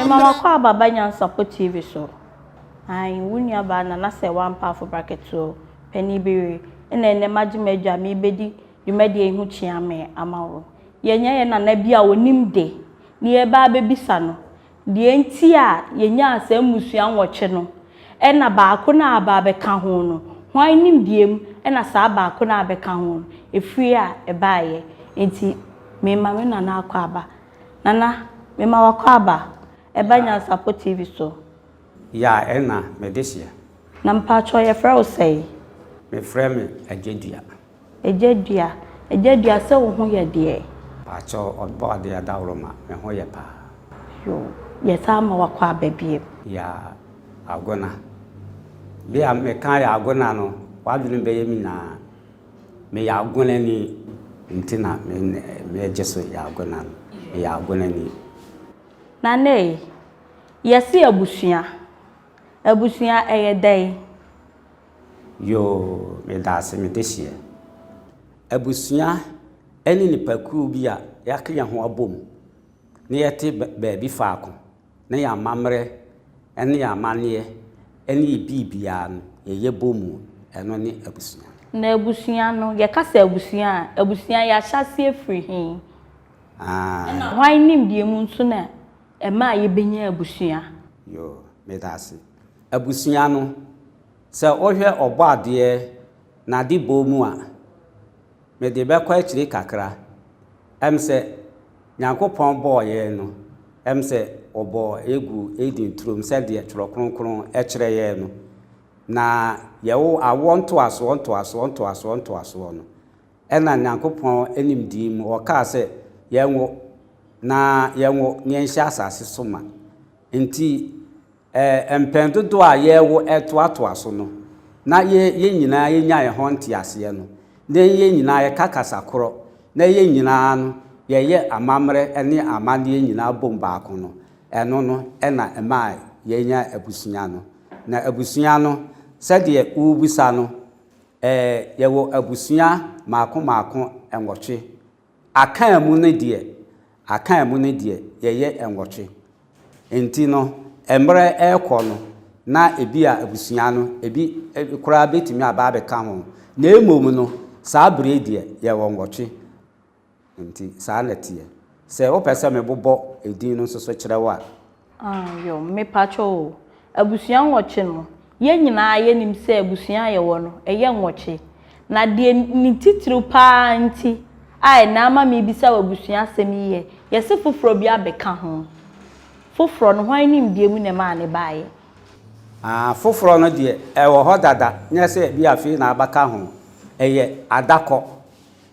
Mema wakɔ aba ba Nyansapo TV so. Ae, wo nua baa Nana sɛ wampaafo brakɛtoɔ panin bi re, ɛna ɛnɛ magye m'adwa merebɛdi dwumadie yi ho kyeame ama wo. Yɛanya yɛn nana bi a ɔnim de, na yɛreba abɛbisa no deɛ nti a yɛnyaa saa mmusua nwɔtwe no, ɛna baako no a aba abɛka ho no, hwan nimdeɛ mu na saa baako no a abɛka ho no, ɛfiri a ɛbaeɛ. Enti mema me nana akɔ aba. Nana, mema wakɔ aba, ɛba Nyansapo TV so. Ya ɛna me dehyeɛ. Na mpakyɛw yɛfrɛ wo sɛn? Mefrɛ me Agya Dua. Agya Dua, Agya Dua sɛ wo ho yɛ deɛ? Mpakyɛw ɔbɔ adeɛ adaworoma me ho yɛ paa. Yoo, yɛsan ma wakɔ aba biom. Ya Agona. Bi a meka yɛ Agona no w'adwene bɛyɛ me nyinaa. Meyɛ Agonani nti na megye so yɛ Agona no. Meyɛ Agonani. Nana ei, yɛse abusua, abusua ɛyɛ dɛn? Yoo, medaase me dehyeɛ. Abusua ne nipakuo bi a yɛaka yɛn ho abom na yɛte baabi faako na yɛn amammerɛ ne yɛn amanneɛ ne yɛn biribiara no yɛyɛ bɔ mu, ɛno ne abusua. Na abusua no, yɛka sɛ abusua a, abusua yɛahyɛaseɛ firi he? Ɛna hwan nimdeɛ mu nso na ɛmaa yɛbɛnyaa abusua? Yoo, medaase. Abusua no, sɛ wohwɛ Ɔbɔadeɛ n'adebɔ mu a, mede bɛkɔ akyiri kakra. Ɛm sɛ Nyankopɔn bɔɔ yɛn no, ɛm sɛ ɔbɔɔ yɛn guu Eden turom sɛdeɛ Twerɛ Kronkron kyerɛ yɛn no. Na yɛwo awoɔ ntoasoɔ ntoasoɔ ntoasoɔ ntoasoɔ no, ɛna Nyankopɔn nimdee mu ɔkaa sɛ yɛnwo na yɛnwo na yɛnhyɛ asase so ma. Nti Mpɛn dodoɔ a yɛrewo retoatoa so no, na yɛ yɛn nyinaa yɛnya yɛn ho nteaseɛ no, na yɛn nyinaa yɛka kasa korɔ, na yɛn nyinaa no yɛyɛ amammerɛ ne amanneɛ nyinaa bom baako no, ɛno no na ɛmaa yɛnya abusua no. Na abusua no, sɛdeɛ worebisa no, yɛwɔ abusua mmaako mmaako nwɔtwe. Akan mu no deɛ, akan mu no deɛ, yɛyɛ nwɔtwe. Enti no, mmerɛ rekɔ no, na ebia abusua no, ebi koraa bɛtumi aba abɛka ho. Na mmom no, saa berɛ yi deɛ, yɛwɔ nwɔtwe. Enti saa na ɛteɛ. Sɛ wopɛ sɛ mebobɔ edin no nso so kyerɛ wo a. Ah yo, mepakyɛw o, abusua nwɔtwe no, yɛn nyinaa yɛnim sɛ abusua a yɛwɔ no, ɛyɛ nwɔtwe. Na deɛ ne titiriw pa ara nti a ɛnnɛ ama merebisa wo abusua asɛm yi yɛ, yɛse foforɔ bi abɛka ho. Foforɔ no, hwan nimdeɛ mu na ɛmaa no baeɛ? Ah, foforɔ no deɛ, ɛwɔ hɔ dada, nyɛ sɛ bi afei na abɛka ho. Ɛyɛ adakɔ.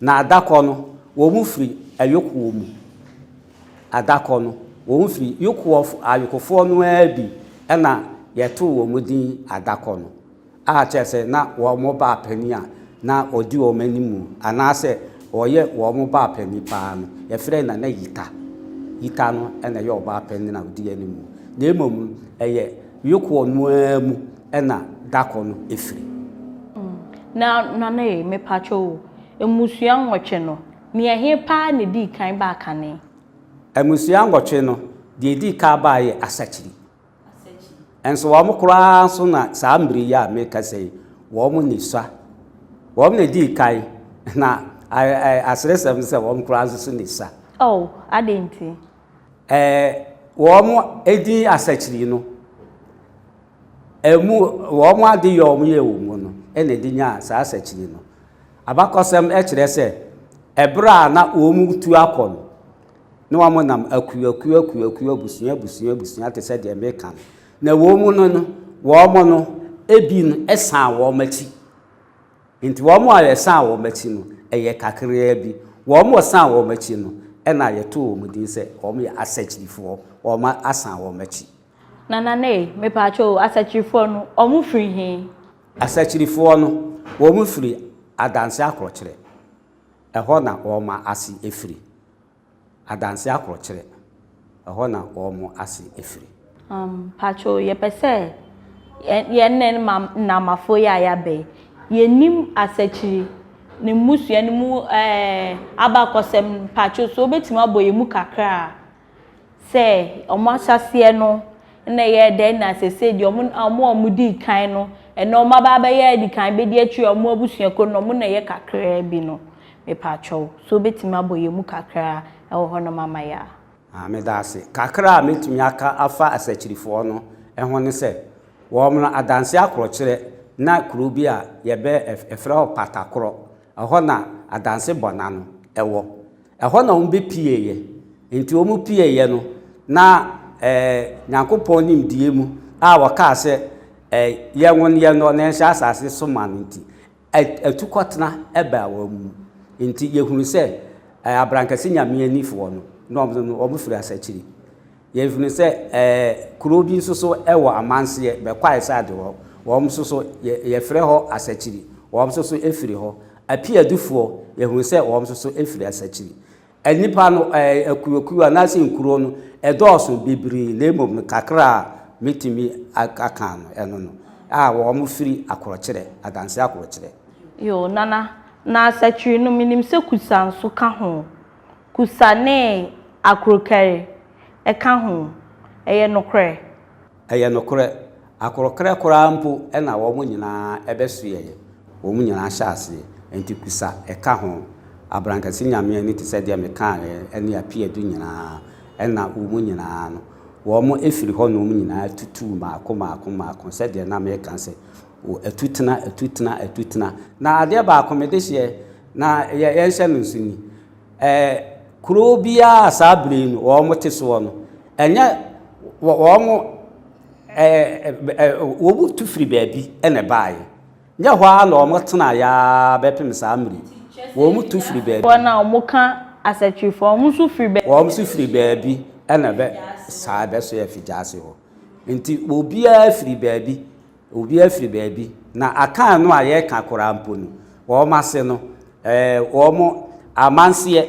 Na adakɔ no, wɔfiri ɛyokoɔ mu. Adakɔ no, wɔfiri yokoɔ ayokofoɔ no ara bi na yɛtoo wɔn din adakɔ no, a kyerɛ sɛ na wɔn baa panin a na ɔdi wɔn anim anaasɛ ɔyɛ wɔn baa panin paa no, yɛfrɛ no Nana Yita. Yita no na ɛyɛ ɔbaa panin a ɔdi anim. Na mmom no, ɛyɛ yokoɔ no ara mu na dakɔ no firi. Na Nana ei, mepakyɛ o, mmusua nwɔtwe no, nea ɛhe paa na edii kan baa kane? Mmusua nwɔtwe no, deɛ edii kan baeɛ yɛ Asakyiri. Nso wɔn koraa nso na saa mmere yi a merekasa yi, wɔn na esua. Wɔn na edii kan, na aseresɛm ne sɛ wɔn koraa nso so na esua. Oh, adɛn nti? Ɛɛ, wɔn edin Asakyiri no, Emu, wɔn adeyɔ a wɔyɛɛ wɔ mu no na ɛde nyaa saa asakyiri no. Abakɔsɛm kyerɛ sɛ, ɛberɛ a na wɔretu akɔ no, na wɔnam akuo akuo akuo akuo, abusua abusua abusua te sɛ deɛ meka no. Na wɔn mu no no, wɔn no, ebi no san wɔn akyi. Nti wɔn a yɛsan wɔn akyi no, ɛyɛ kakraa bi. Wɔn a wɔsan wɔn akyi no, ɛna yɛtoo wɔn din sɛ wɔn yɛ asakyirifoɔ, wɔn asan wɔn akyi. Nana Nay, mepaakyɛw o, Asakyirifoɔ no, wɔn firi he? Asakyirifoɔ no, wɔn firi Adanse Akorɔkyerɛ. Ɛhɔ na wɔn ase firi. Adanse Akorɔkyerɛ, ɛhɔ na wɔn ase firi. Um, mpakyɛw, yɛpɛ sɛ yɛn ne Nnamafoɔ yi a yɛaba yi, yɛnim Asakyiri ne mmusua no mu ɛɛ abakɔsɛm. Mpakyɛw, sɛ wobɛtumi abɔ yɛn mu kakra a. Sɛ wɔn ahyɛaseɛ no na ɛyɛɛ dɛn na seesei deɛ wɔn a wɔdii kan no, ɛnnɛ wɔn aba abɛyɛ adikan bɛdi akyire a wɔn abusuakuo no wɔn na ɛyɛ kakraa bi no. Mepaakyɛw, so wobɛtumi abɔ yɛn mu kakra wɔ hɔnom ama yɛn a? Ah, meda ase. Kakra a mɛtumi aka afa asakyirifoɔ no ho ne sɛ, wɔn no adanse akorɔkyerɛ na kuro bi a yɛbɛ ɛfrɛ hɔ Patakorɔ, ɛhɔ na adanse bɔna no wɔ. Ɛhɔ na wɔbɛpieeɛ. Enti wɔpieeɛ no, na eh, Nyankopɔn nimdeɛ mu a wɔkaa sɛ eh, yɛnwo no yɛnnɔ na yɛnhyɛ asase so ma no nti, atukɔtena baa wɔn mu. Enti yɛhunu sɛ eh, Abrankɛse Nyame anifoɔ no, na wɔn no wɔfiri asakyiri. Yɛhunu sɛ eh, kuro bi nso so wɔ amanseɛ, Bɛkwae side hɔ, wɔn nso so yɛ, yɛfrɛ hɔ Asakyiri, wɔn nso so firi hɔ. Apiadufoɔ, yɛhunu sɛ wɔn nso so firi Asakyiri. Nnipa no, eh, akuokuo anaasɛ nkuro no, ɛdɔɔso bebree, na mmom no kakra a mɛtumi aka no, ɛno no, a wɔn firi Akorɔkyerɛ, Adanse Akorɔkyerɛ. Yoo, Nana, na Asakyiri no, menim sɛ Kusa nso ka ho. Kusa ne akorokɛre ka ho. Ɛyɛ nokorɛ? Ɛyɛ nokorɛ. Akorɔkorɛ koraa mpo na wɔn nyinaa bɛsoɛɛ. Wɔn nyinaa hyɛɛ aseɛ. Enti Kusa ka ho. Abrankɛse Nyame ani te sɛ deɛ mekaaɛ ne Apiadu nyinaa ɛna wɔn nyinaa no, wɔn firi hɔ nom nyinaa tutuu maako maako maako sɛdeɛ na meka sɛ atutena atutena atutena. Na adeɛ baako mede hyeɛ na yɛnhyɛ no nso ni. Ɛɛ, kuro biara a saa berɛ yi no wɔte soɔ no, ɛnyɛ wɔn ɛɛ wɔn tu firi baabi na ɛbaeɛ. Nyɛ hɔ ara na wɔtenaeɛ ara bɛpem saa mmerɛ yi. Wɔn tu firi baabi. Wɔn a wɔka asatirifoɔ, wɔn nso firi baabi. Wɔn nso firi baabi na ɛbɛ saa ɛbɛsoɛ afigyaase hɔ. Nti obiara firi baabi. Obiara firi baabi. Na Akan no a yɛreka koraa mpo no, wɔn ase no, ɛɛ, wɔn amanseɛ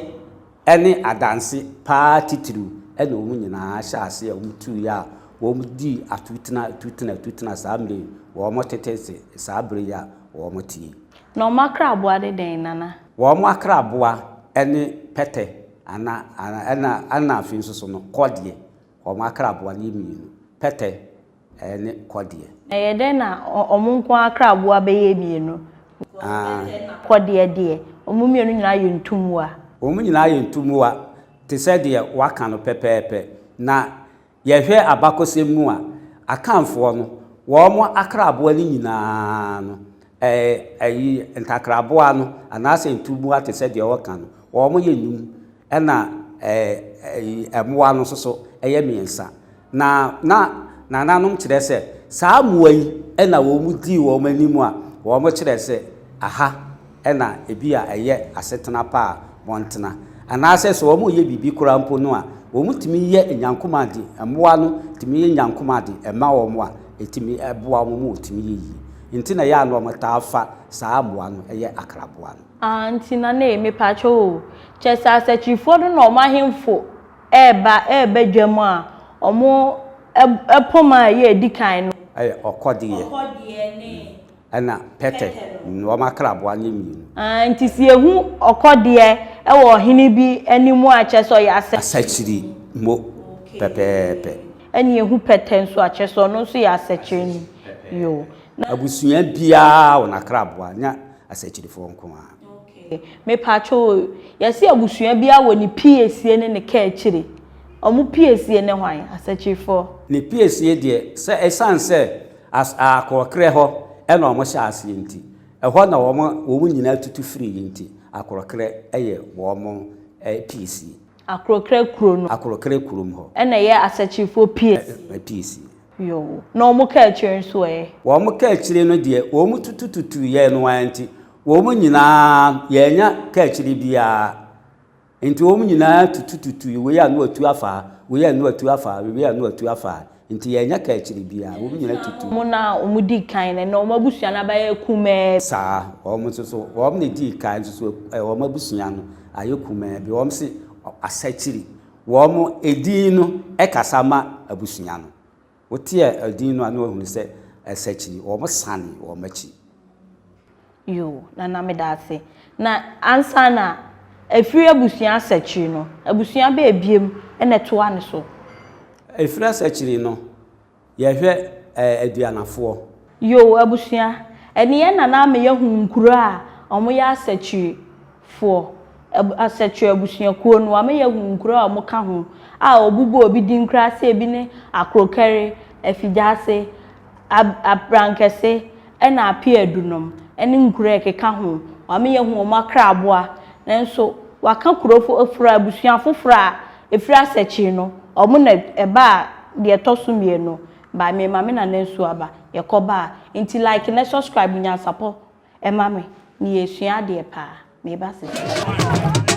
ne adanse paa titiriw na wɔn nyinaa hyɛɛ aseɛ a wɔtuiɛ a wɔdii atutena atutena atutena saa mmerɛ yi, wɔtete se saa berɛ yi a wɔte yi. Na wɔn akraboa ne dɛn, Nana? Wɔn akraboa ne pɛtɛ ana, ana, ɛna, ɛna afei nso so no, kɔdeɛ. Wɔn akraboa no yɛ mmienu, pɛtɛ ne kɔdeɛ. Ɛyɛ dɛn na wɔn nko ara kraboa bɛyɛ mmienu? Pɛtɛ na kɔdeɛ deɛ, wɔn mmienu nyinaa yɛ ntummoa. Wɔn nyinaa yɛ ntummoa te sɛ deɛ wɔaka no pɛpɛɛpɛ. Na yɛhwɛ abakɔsɛm mu a, Akanfoɔ no, wɔn akraboa no nyinaa no, ɛɛ ayi ntakraboa no anaasɛ ntummoa te sɛ deɛ wɔka no, wɔyɛ nnum. Ɛna ɛɛ mmoa no nso so yɛ mmiɛnsa. Na na nananom kyerɛ sɛ saa mmoa yi na wɔn dii wɔn anim a wɔkyerɛ sɛ aha na ebi a ɛyɛ asetena pa a wɔntena. Anaasɛ sɛ wɔreyɛ biribi koraa mpo no a, wɔtumi yɛ nyankomade, mmoa no tumi yɛ nyankomade ma wɔn a ɛtumi boa wɔn ma wɔtumi yɛ yie. Nti na ɛyɛ a na wɔtaa fa saa mmoa no yɛ akraboa no. Ah nti Nana ei mepaakyɛw o, kyerɛ sɛ asakyirifoɔ no na wɔn ahemfo ɛɛba ɛɛba dwam a wɔn poma a ɛyɛ ɛdi kan no. Ɛyɛ ɔkɔdeɛ. Ɔkɔdeɛ ne. Ɛna pɛtɛ, wɔn akraboa no yɛ mmienu. Ah nti sɛ yɛhu ɔkɔdeɛ ɛwɔ ɔhene bi anim a kyerɛ sɛ ɔyɛ asa. Asakyiri mo pɛpɛɛpɛ. Ɛna yɛhu pɛtɛ nso a kyerɛ sɛ ɔno nso yɛ asakyirini. Yoo. Na. Abusua biara wɔ n'akraboa, nyɛ asakyirifoɔ nko ara. Okay. Mepaakyɛw o, yɛse abusua biara wɔ ne piesie ne ne kaakyire. Ɔmo piesie ne hwan? Asakyirifoɔ. Ne piesie deɛ, sɛ ɛsiane sɛ as akorɔkorɛ hɔ na wɔn hyɛ aseɛ nti, ɛhɔ na wɔn wɔn nyinaa tutu firiiɛ nti, akorɔkorɛ yɛ wɔn piesie. Akorɔkorɛ kuro no. Akorɔkorɛ kurom hɔ. Ɛna ɛyɛ asakyirifoɔ piesie. Piesie. Yoo. Na wɔn kaakyire nso ɛ? Wɔn kaakyire no deɛ, wɔn tutututuu yɛn no ara nti, wɔn nyinaa, yɛannya kaakyire biara. Nti wɔn nyinaa tutututuu, wei a na watu afa ha, wei a na watu afa ha, wei a na watu afa ha. Nti yɛannya kaakyire biara, wɔn nyinaa tutu. Wɔn a wɔdii kan no, ɛnnɛ wɔn abusua no abɛyɛ kumaa bi. Saa, wɔn nso so, wɔn na ɛdii kan nso so, wɔn abusua no ayɛ kumaa bi. Wɔn se asakyiri. Wɔn edin no kasa ma abusua no. Woteɛ edin no a na wahunu sɛ ɛsɛ Wɔn sane wɔn akyi. Yoo, Nana medaase. Na ansa na ɛfiri abusua asakyiri no, abusua bɛɛ biom na ɛtoa ne so? Ɛfiri Asakyiri no, yɛhwɛ ɛɛ Aduanafoɔ. Yoo abusua, ɛneɛ na na ama yɛahu nkuro a wɔyɛ Asakyiri foɔ, Asakyiri abusuakuo no, wama yɛahu nkuro a wɔka ho a wɔbobɔ obi din koraa sɛ ebi ne Akrokɛre, Afigyaase, Ab Abrankɛse ɛna Apeadu nom ɛne nkuro a ɛkeka ho. Wama yɛahu wɔn akraboa. Nanso waka kuro foforɔ a abusua foforɔ a ɛfiri Asakyiri no, wɔn na ɛbaa deɛ ɛtɔ so mmienu. By me ma me nana nsuo aba, yɛkɔ ba a. Nti like na subscribe Nyansapɔ ma me na yɛsua adeɛ paa. Meba sesei.